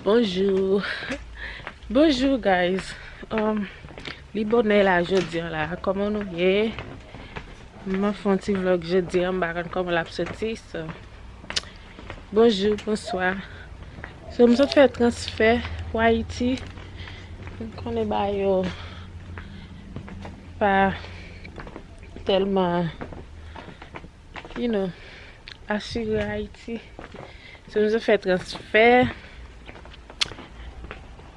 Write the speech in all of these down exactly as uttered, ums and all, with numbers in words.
Bonjou. Bonjou, guys. Um, li bonè la jodi a la. Kòman nou ye? M ap fè yon ti vlog jodi a, m pa konn kòman l ap soti. So, bonjou, bonswa. So, m sot fè transfè pou Ayiti. M konnen bagay yo pa tèlman, you know, asire Ayiti. So, m sot fè transfè.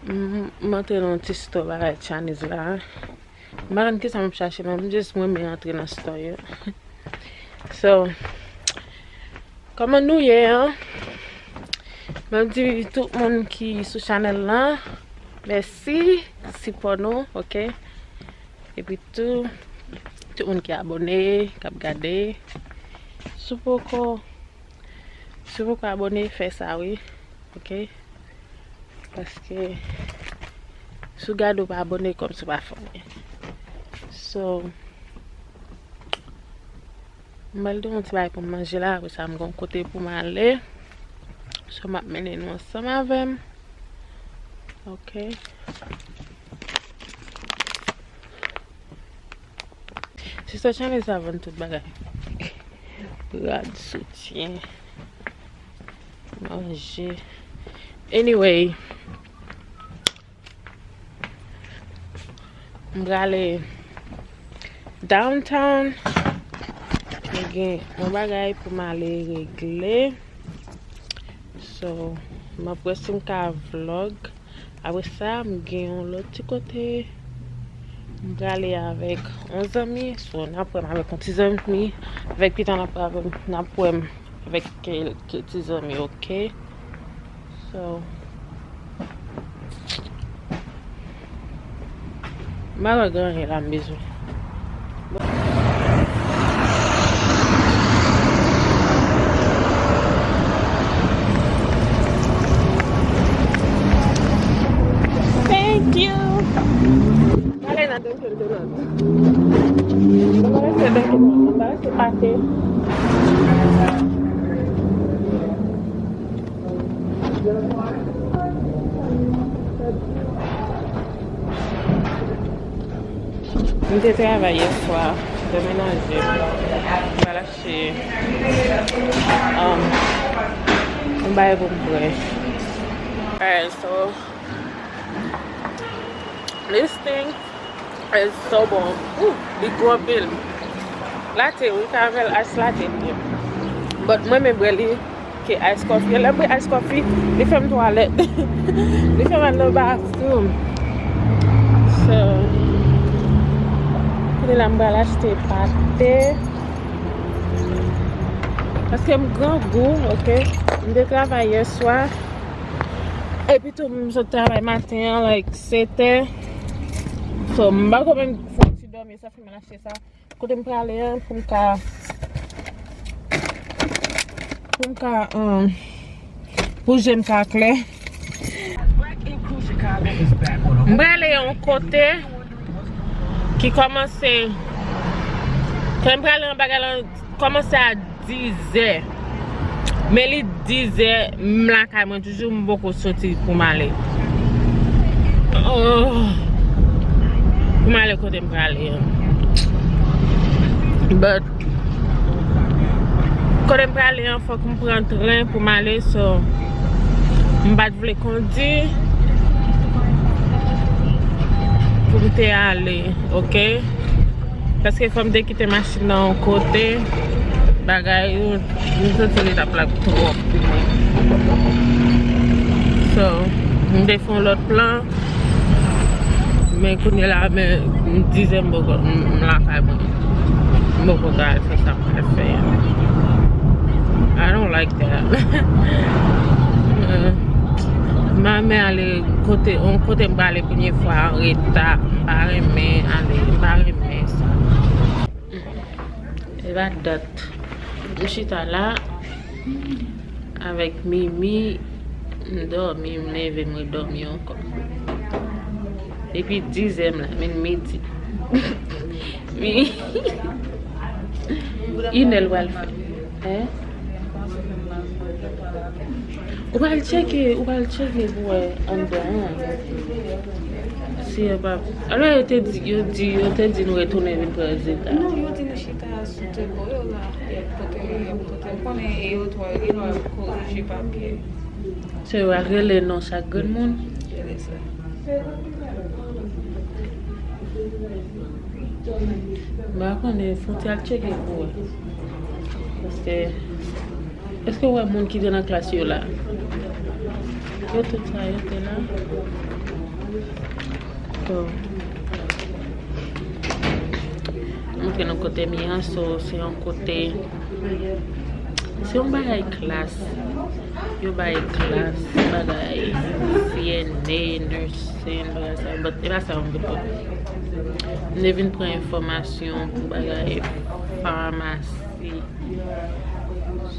M, m antre nan yon ti store bagay Chinese la. M pa konn kisa m ap chache, men m just renmen antre nan store yo. So, kòman nou ye, an? M ap di tout moun ki sou chanèl lan, mèsi sipò nou, oke? Epi tou, tout moun ki abòne, k ap gade. Si w poko, si w poko abòne, fè sa, wi, oke? Paske si w gade w pa abòne, kòmsi w pa fè anyen. So, m pral di yon ti bagay pou m manje la, apre sa m gen yon kote pou m ale. So, m ap mennen nou ansanm avè m. Oke. Sista Chinese sa vann tout bagay. Rad, soutyen, manje. Anyway, m prale downtown. Mwen gen yon bagay pou m ale regle. So, m ap wè si m ka vlog. Apre sa, m gen yon lòt ti kote m prale avèk yon zanmi. So, n ap wè m avèk yon ti zanmi. Avèk pita n ap, n ap wè m avèk kèlke ti zanmi, oke? So, m pa wè gen anyen la m bezwen. Thank you. Pale nan Dunkin' Donut. Mwen rete Dunkin' Donut, mwen pa rete pate. M te travay yè swa, demenaje, m al achte, um, yon bagay pou m bwè. Alright, so, this thing is so bon. Ooh, li gwo anpil. Latte, wi, caramel ice latte li ye. But mwen, mwen bwè li ke ice coffee. Lè m bwè ice coffee, li fè m twalèt. Li fè m al nan bathroom. So, kounye la m pral achte pate. Paske m grangou, oke? M te travay yè swa. Epi tou, m sot travay maten an, like, sèt è. So, m pa konn menm fè yon ti dòmi, sa fè m al achte sa. Kote m prale an, pou m ka, pou m ka, um, pou je m ka klè. M prale yon kote ki kòmanse, kote m prale an bagay lan kòmanse a dizè. Men li dizè, m lakay mwen toujou, m poko soti pou m ale. Oh. Pou m ale kote m prale an. But, kote m prale an, fòk m pran tren pou m ale, so, m pa t vle kondi pou m te ale, oke? Paske fò m te kite machin nan yon kote, bagay, m santi li t ap la twòp pou mwen. So, m te fè yon lòt plan, men kounye la, men, m dizè m poko, m, m lakay mwen. M poko ka al fè sa m pral fè a. I don't like that. M pa renmen ale kote, yon kote m prale premye fwa an reta. M pa renmen ale, m pa renmen sa. E pa dat. M chita la avèk Mimi, m dòmi, m leve, m redòmi ankò. Depi dizè m la, men midi. Mi-, inè l pral fè. Hein? Ou pral tcheke, ou pral tcheke pou wè anndan an. Si yo pa, alò yo te di, yo di, yo te di nou retounen vin pran rezilta. Non, yo di nou chita sou tèt yo la, y ap pote, y ap pote. M konnen e yo twa, e yo ap korije papye. Se yo a rele non chak grenn moun. Rele sa. M pa konnen, fon ti al tcheke pou wè. Paske, èske w wè moun ki te nan klas yo la? Yo tout sa, yo te la. So, montre nou kote m ye an, so, se yon kote, se yon bagay klas. Yo bay klas, bagay C N A, nursing, bagay sa. But e pa sa m vin pou. M te vin pran enfòmasyon pou bagay famasi.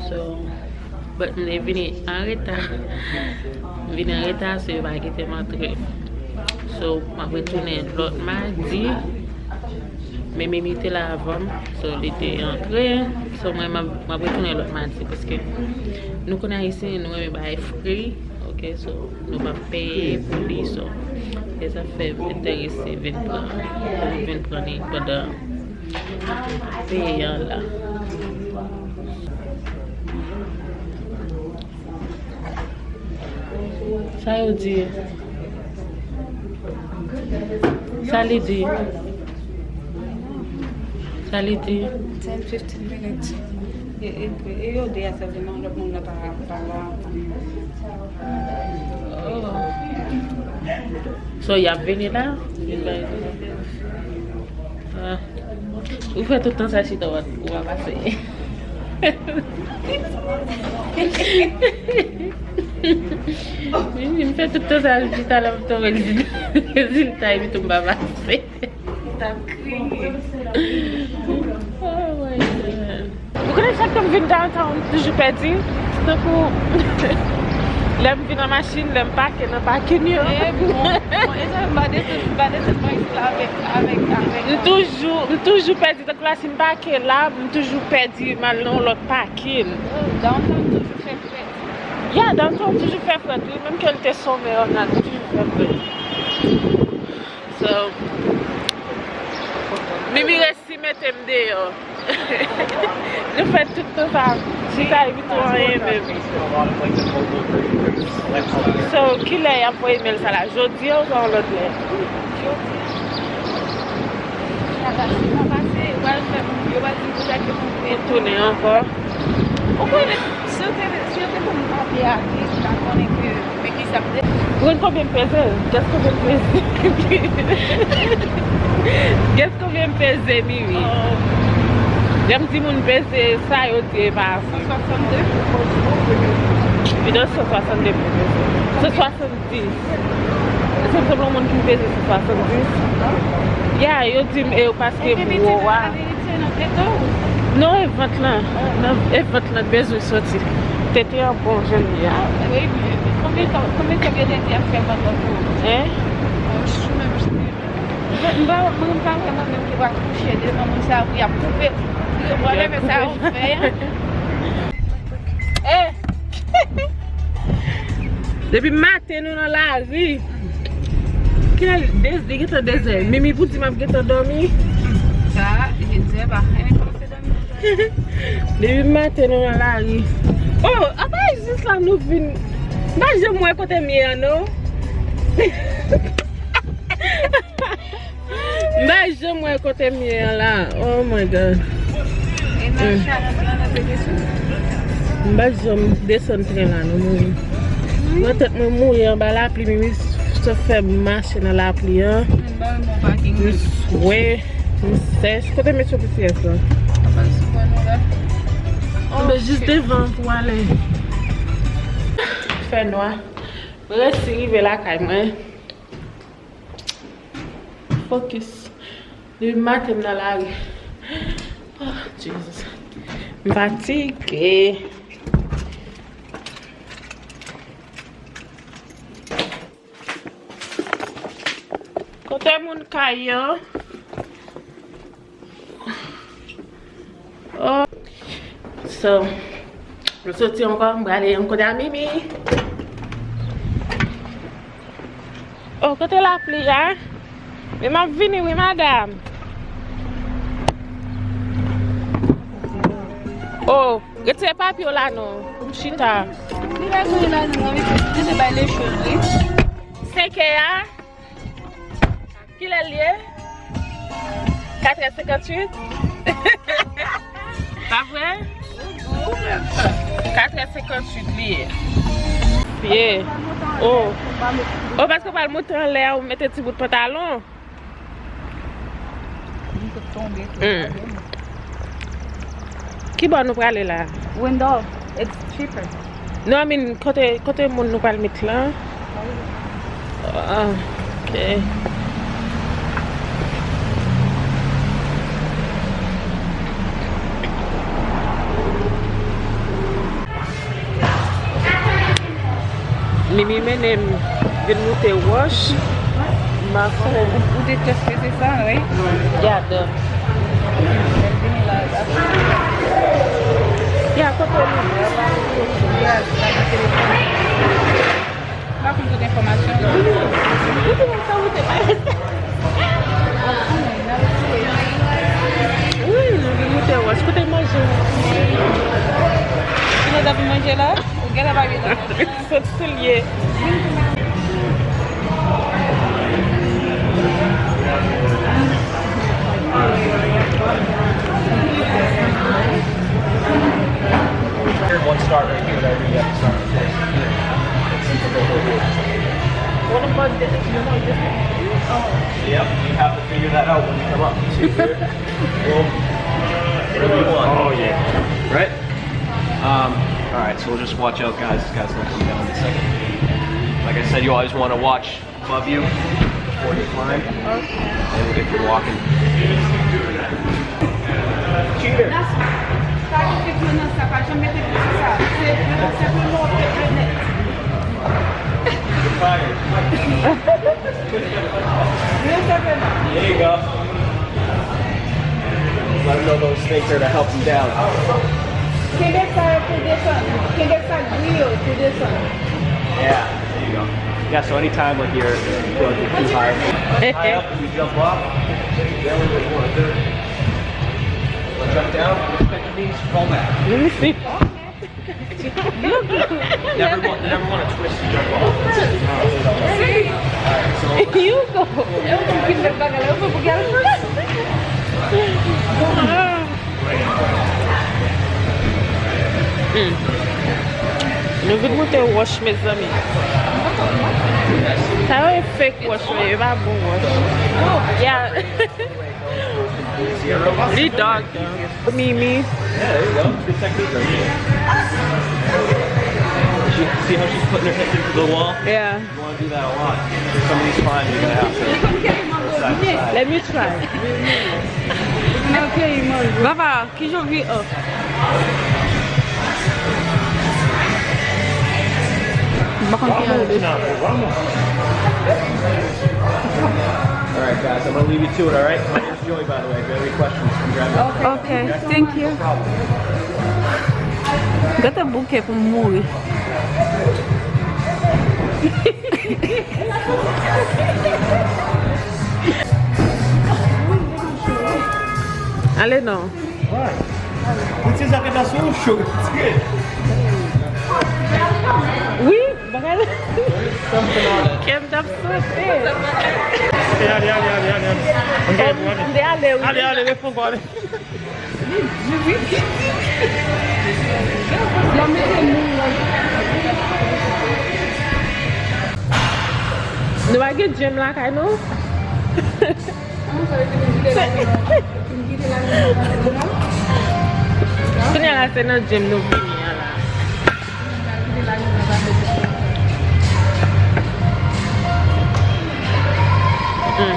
So, but m te vini an reta. M vini an reta, so yo pa kite m antre. So, m ap retounen lòt madi. Men Mimi te la avan m, so li te antre. So, mwen, m ap, m ap retounen lòt madi, paske nou konnen Ayisyen, nou renmen bagay fri, ok, so, nou p ap peye pou li, so. E sa fè m enterese vin pran, vin pran li pandan peyi an la. Sa yo di? Sa li di? Sa li di? Ten, fifteen minutes. E, e, e yo de a sèlman, lòt moun nan pa, pa la. Oh. So, y ap vini la? Vin bay. Ah. Ou fè tout tan sa chita, w a, w a pase. M fè tout tan sa chita la, m tann rezil-, rezilta, epi tou m pa pase. T ap kriye. Oh my God. Ou konnen chak tan m vin downtown, m toujou pèdi. Tankou lè m vin an machin, lè m pake nan pakin yo. Eh, bon. Bon, e sa, m pa desann, m pa desann pa isit la avèk, avèk, avèk. M toujou, m toujou pèdi. Tankou la, si m pake la, m toujou pèdi, m al nan yon lòt pakin. Oh, downtown toujou fè frèt. Yeah, downtown toujou fè frèt, wi. Menm ke l te somè, Ornal, li toujou fè frèt. So, Mimi resi mete m deyò. Nou fè tout tan sa, chita epi tou anyen menm. So, kilè y ap voye mail sa la? Jodi a oubyen yon lòt lè? Jodi a. Sa pase, sa pase, yo pral fè m, yo pral di m pou sa ke pou m tounen ankò. Ou konnen, si yo te, si yo te ban m papye a, li ta konnen ke, men ki sa m te. Ou konn konbyen m peze? Guess konbyen m peze? Guess konbyen m peze, Mimi? Oh. Lè m di moun peze, sa yo di e pa vre. San swasann de? Pi de san swasann de pou peze. San swasann dis. Èske m sanble yon moun ki peze san swasann dis? Ya, yo di m, e, paske m wo a. Non, e vant lan. Non, e vant lan bezwen soti. Tete an bon jan li a. Wi, men konbyen tan, konbyen tan yo te di ap fè vant lan pou ou? Hein? Mwen, m pa, mwen, m pa wè mwen menm ki va kouche devan moun sa pou y ap koupe. Whatever sa yo fè a. Eh! Depi maten nou nan lari. Kilè de, li gentan dezè. Mimi pou di m ap gentan dòmi. Sa, li dezè pa. Depi maten nou nan lari. Oh, apa e jis la nou vin. M pa janm wè kote m ye a non. M pa janm wè kote m ye a la. Oh my God. E nan chalat la, nan te desann. M pa janm desann tren la, non, mwen. Nan tèt mwen mouri anba lapli, Mimi sot fè m mache nan lapli an. M swè, m sèch. Kote mesye P C S la? Apa sou kò nou la? Tonbe jis devan pou ale. Fè nwa. Mwen resi rive lakay mwen. Focus. Depi maten m nan lari. Oh, Jesus. M fatige. Kote moun kay yo? Oh. So, M soti ankò, m prale yon kote a Mimi. Oh, kote lapli a? Men m ap vini wi, madanm. Oh, retire papye w la non, pou m chita. Li pa jwenn la non, li te bay le choz li. Senkè a? Kilè l ye? Katrè senkantuit? Pa vre? Katrè senkantuit li ye. Ye. Oh. Oh, paske w pral monte anlè a, ou mete ti bout pantalon. Hmm. Ki bò nou prale la? Window, it's cheaper. No, I mean, kote, kote moun nou pral met lan? Ah, ok. Mimi mennen m vin moute wòch. M pa konnen. Ou, ou te teste se sa, wi? Gad. Ya, kote li? Ya, la nan telefòn. M pa konn tout enfòmasyon. Ou te konn sa ou te pa. Wi, nou vin moute wòch. Kote manje? Ou nan manje la? Ou genlè pa vin nan manje la. Sot sou lye. One star right here, that we have to start with this. What about the, you know, this? Yep, you have to figure that out when you come up. Well, whatever you want. Oh, yeah. Right? Um, all right, so we'll just watch out, guys. This guy's gonna come down in a second. Like I said, you always want to watch above you before you climb. And if you're walking. Cheater. You're fired. There you go. Let them know those things are to help you down. Kenbe sa yo pou desann. Kenbe sa gri yo pou desann. Yeah, there you go. Yeah, so anytime, like, you're, you feel like you're too high, high up and you jump off, then when you want to jump down, just take your knees, fall back. Let me see. Never want, never want to twist and jump off. Alright, so you go. Hmm. Nou vin moute wòch, mezanmi. Sa yo e fake wòch, men yo pa bon wòch. Yeah. Li dark, though. Mimi. Yeah, there you go. Good technique right there. She, see how she's putting her hips into the wall? Yeah. You want to do that a lot. Some of these climbs you're going to have to side to side. Let me try. Papa, ki jan vi, oh. M pa konn ki jan de. All right, guys, I'm going to leave you to it, all right? Joey, by the way, if you have any questions, come grab me. Okay, thank you. Gade bouke pou m mouri. Ale non. Why? Piti sa ke ta sou show. Wi, bagay la. Kè m t ap sote. Ale, ale, ale, ale, ale. M te ale, wi. Ale, ale, refè ankò, ale. Nou pa gen gym lakay nou? Kounye a la, se nan gym nou vini an la. Hmm.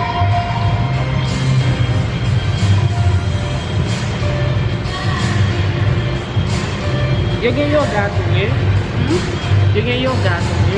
Yo gen yoga tou, wi. Hmm? Yo gen yoga tou, wi.